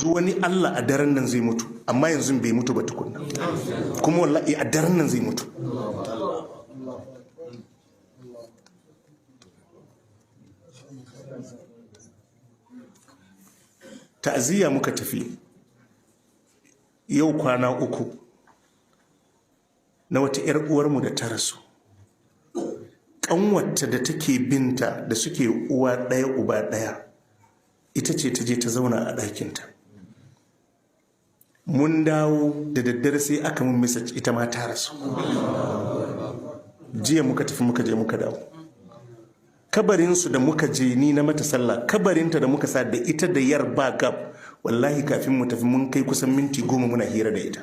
Yanzu wani Allah a daren nan zai mutu, amma yanzu bai mutu ba tukunna. Kuma wallahi a daren nan zai mutu. Ta'aziyya muka tafi yau kwana 3 na wata 'yar uwarmu da ta rasu. Ƙanwarta da take binta da suke uwa ɗaya uba ɗaya, ita ce ta je ta zauna a ɗakinta. Mun dawo da daddare sai aka mun message ita ma ta rasu. Jiya muka tafi muka je muka dawo. Kabarinsu da muka je ni na mata sallah, kabarinta da muka sa da ita da yar ba gab, wallahi kafin mu tafi mun kai kusan minti 10 muna hira da ita.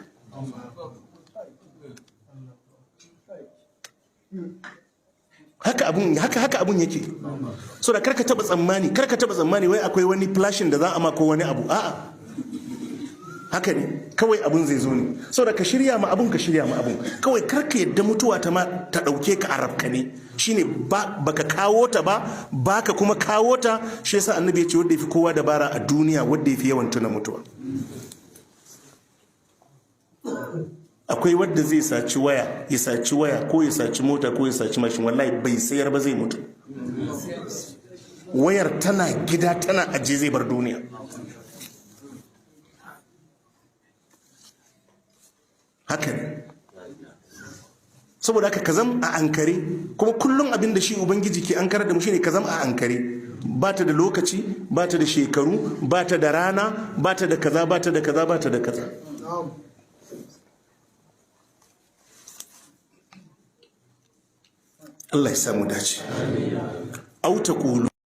Haka abun yake. So da karka taba tsammani, karka taba tsammani wai akwai wani flashing da za a ma ko wani abu. A'a, haka ne kawai abun zai zo ne. So da ka shirya ma abun, ka shirya ma abun. Kawai karka yadda mutuwa ta ma ta dauke ka a rafka ne. Shine ba baka kawo ta ba, baka kuma kawo ta. Shi yasa annabi ya ce wanda yafi kowa dabara a duniya wanda yafi yawan tuna mutuwa. Akwai wadda zai saci waya, ya saci waya ko ya saci mota ko ya saci mashin, wallahi bai sayar ba zai mutu. Wayar tana gida tana aje zai bar duniya. Haka ne. Saboda haka ka zam a ankare, kuma kullum abin da shi Ubangiji ke ankarar da mu shine ka zam a ankare. Ba ta da lokaci, ba ta da shekaru, ba ta da rana, ba ta da kaza, ba ta da kaza, ba ta da kaza. Allah ya samu dace. Au taqulu